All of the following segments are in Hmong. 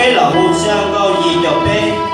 Peb los hu xya nkauj yim caum peb.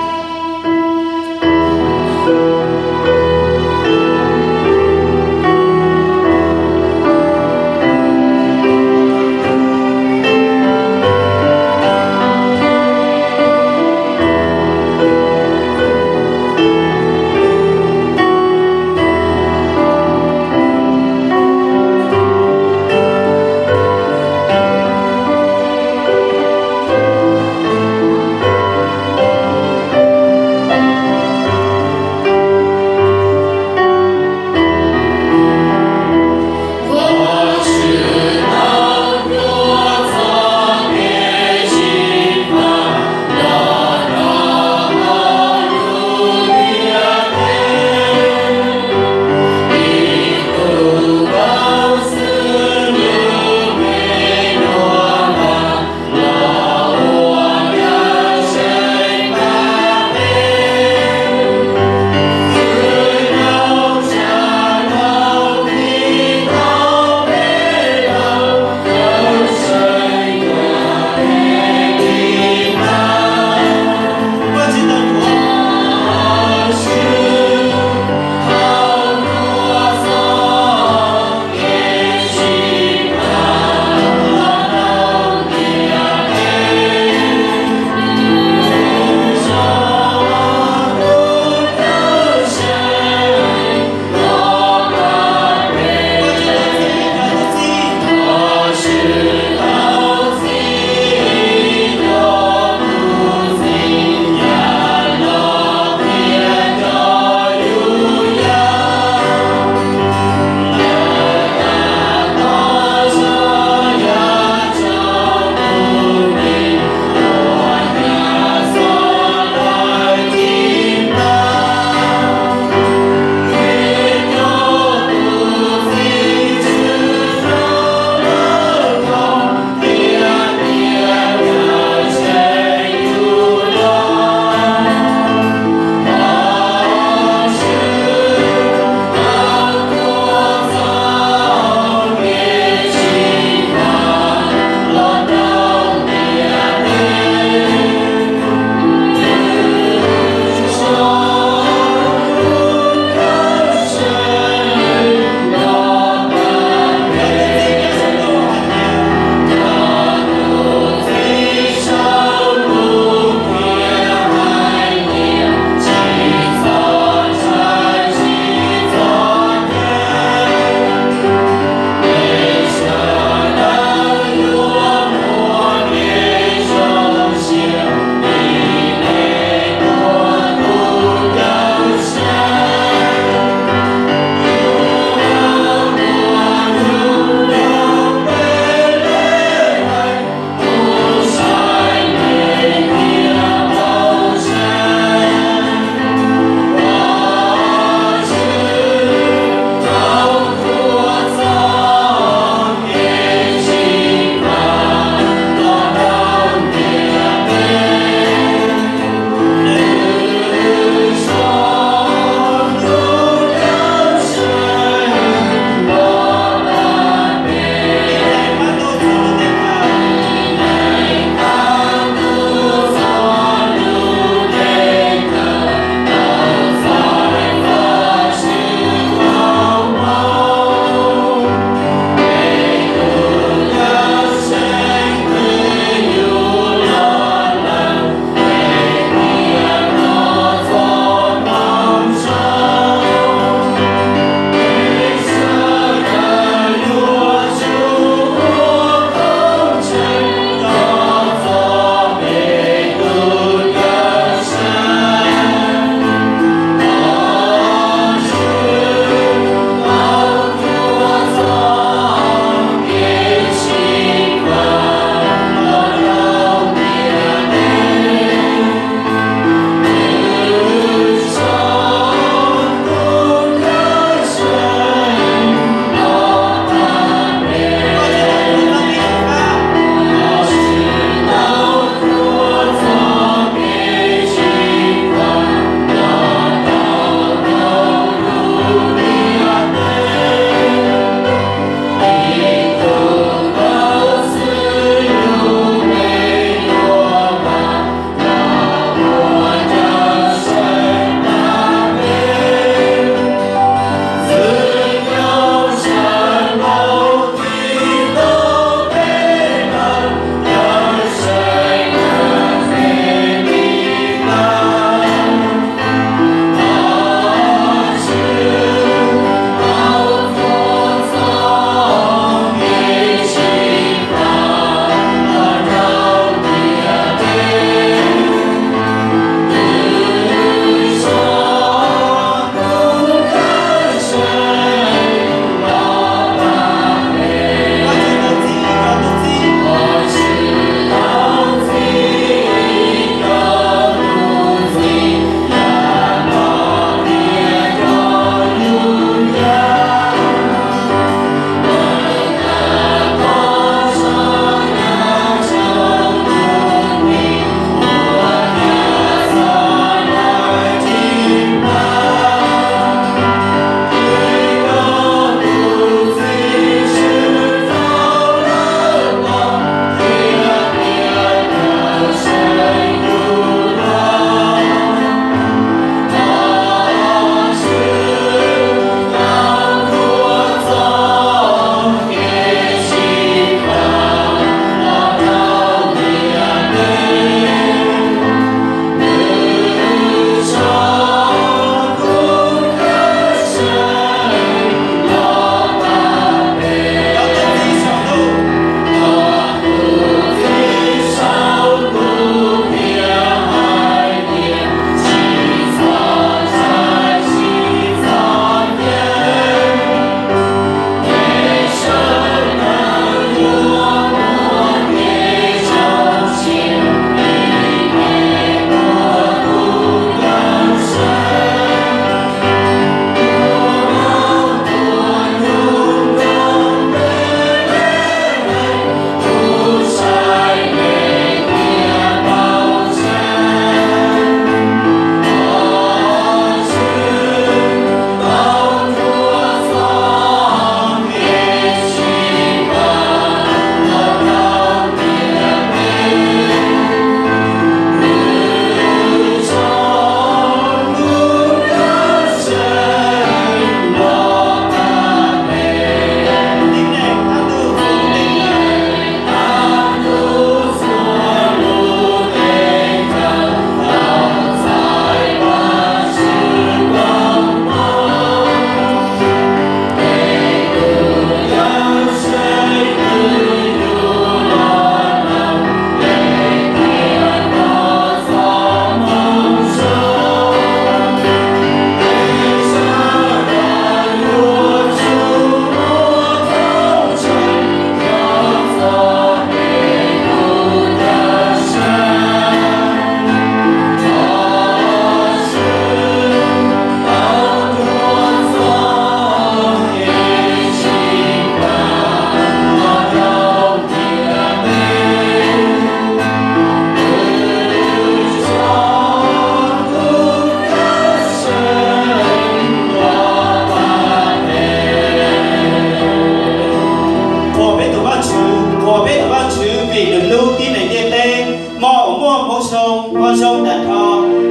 Hmoob Xyooj, Hmoob Xyooj tag nrho,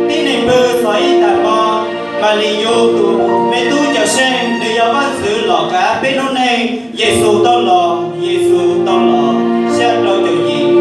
tib neeg pw txog ib tag hmo, Malis Yus tus me tub cawm seej, nws yog Vajtswv los kav peb lub neej. Yexus tau los, Yexus tau los, xya rau caum yim.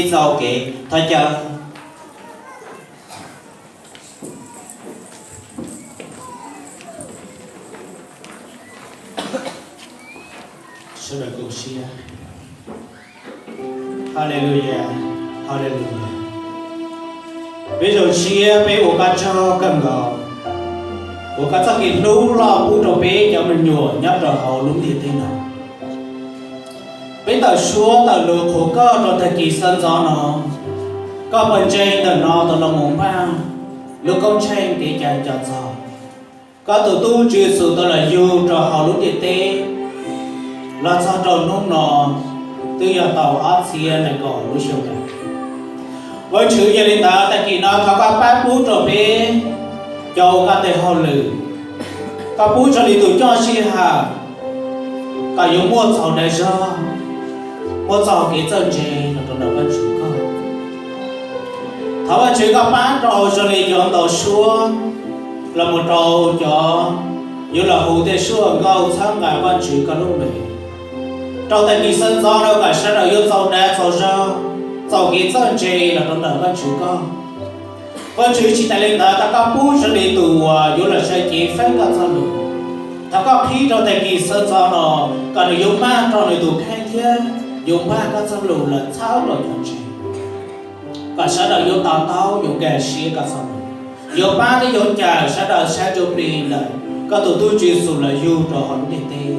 txoj kev thov caw. Sawv daws, Haleluya, Haleluya. Peb zoo siab peb ua koj tsaug kawg nkaus, ua koj txoj kev hlub loj pub rau peb cov me nyuam nyob rau hauv lub ntiaj teb no. Peb tawm suab tawm lus qhuas koj rau tag kis sawv ntxov no. Koj pawg ntseeg ntawm no tau los mus npaj lub koob tsheej kev cai nco txog koj tus tub Tswv Yexus tau los yug rau hauv lub ntiaj teb los txog rau hnub no twb yog tau ob txhiab nees nkaum lub xyoo lawm. Vajtswv, yog li ntawd tag kis no thov koj pab pub rau peb cov ua koj tes hauj lwm, koj pub zoo li tus coj sij hawm kom yuav muaj txaus dag zog, muaj txaus kev txawj ntse los rau ntawm Vajtswv koj. Thov Vajtswv koj pab rau zoo li cov ntaus suab los mus rau cov yuav los hu tej suab nkauj txhawb nqa Vajtswv koj lub npe rau tag kis sawv ntxov no kom sawv daws yuav txaus dag txaus zog, txaus kev txawj ntse los rau ntawm Vajtswv koj. Vajtswv, tsis tas li ntawd thov koj pub zoo li tus uas yuav los sawv cev faib koj txoj lus, thov koj qhib rau tag kis sawv ntxov no kom nws yuav maj rau nws tus kheej thiab yuav npaj koj txoj lus los txhawb rau cov ntseeg, kom sawv daws yuav to taub yuav nkag siab koj txoj lus, yuav pab thiab yuav cawm sawv daws saib ntsuj plig ntawm koj tus tub Tswv Yexus los yug rau hauv lub ntiaj teb.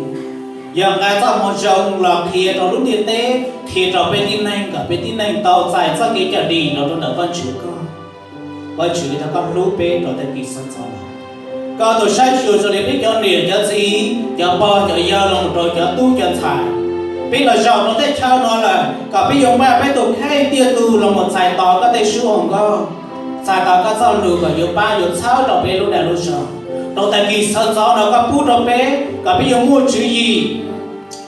Yog nqa txoj moo zoo los qhia rau lub ntiaj teb, qhia rau peb tib neeg kom peb tib neeg tau txais txoj kev cawm dim los rau ntawm Vajtswv koj. Vajtswv, thov koj hlub peb rau tag kis sawv ntxov no. Koj tus saib xyuas zoo li peb cov niam cov txiv, cov pog cov yawg los mus rau cov tub cov ntxhais, peb los zaum rau teb chaws no lawm kom peb yuav npaj peb tus kheej tiaj tus los mus txais tos koj tej suab hau nkauj, txais tos koj txoj lus kom yuav pab yuav txhawb rau peb lub dag lub zog. Rau tag kis sawv ntxov no koj pub rau peb kom peb yuav muaj tswv yim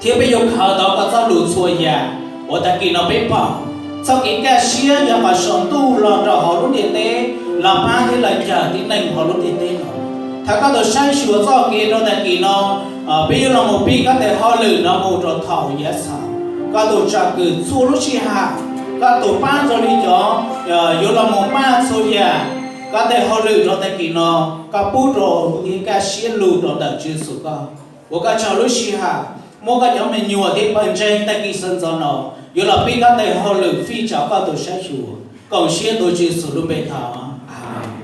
thiab peb yuav khaws tau koj txoj lus txhua yam uas tag kis no peb pom. Txoj kev kaj siab yog qhov saum ntuj los rau hauv lub ntiaj teb los pab thiab los cawm tib neeg hauv lub ntiaj teb no. Thov koj tus saib xyuas txoj kev rau tag kis no, peb yuav los mus pib koj tes hauj lwm no mus rau thaum yav txhaum. Koj tus tsom kwm txhua lub sij hawm, koj tus pab zoo li cov yuav los mus maj txhua yam koj tes hauj lwm rau tag kis no. Koj pub rau kuv thiab kaj siab lug rau ntawm Tswv Yexus koj. Ua koj tsaug lub sij hawm muab koj cov me nyuam thiab pawg ntseeg tag kis sawv ntxov no yuav los pib koj tes hauj lwm fij tsam koj tus saib xyuas. Koom siab tuav Tswv Yexus lub npe thov, Amees.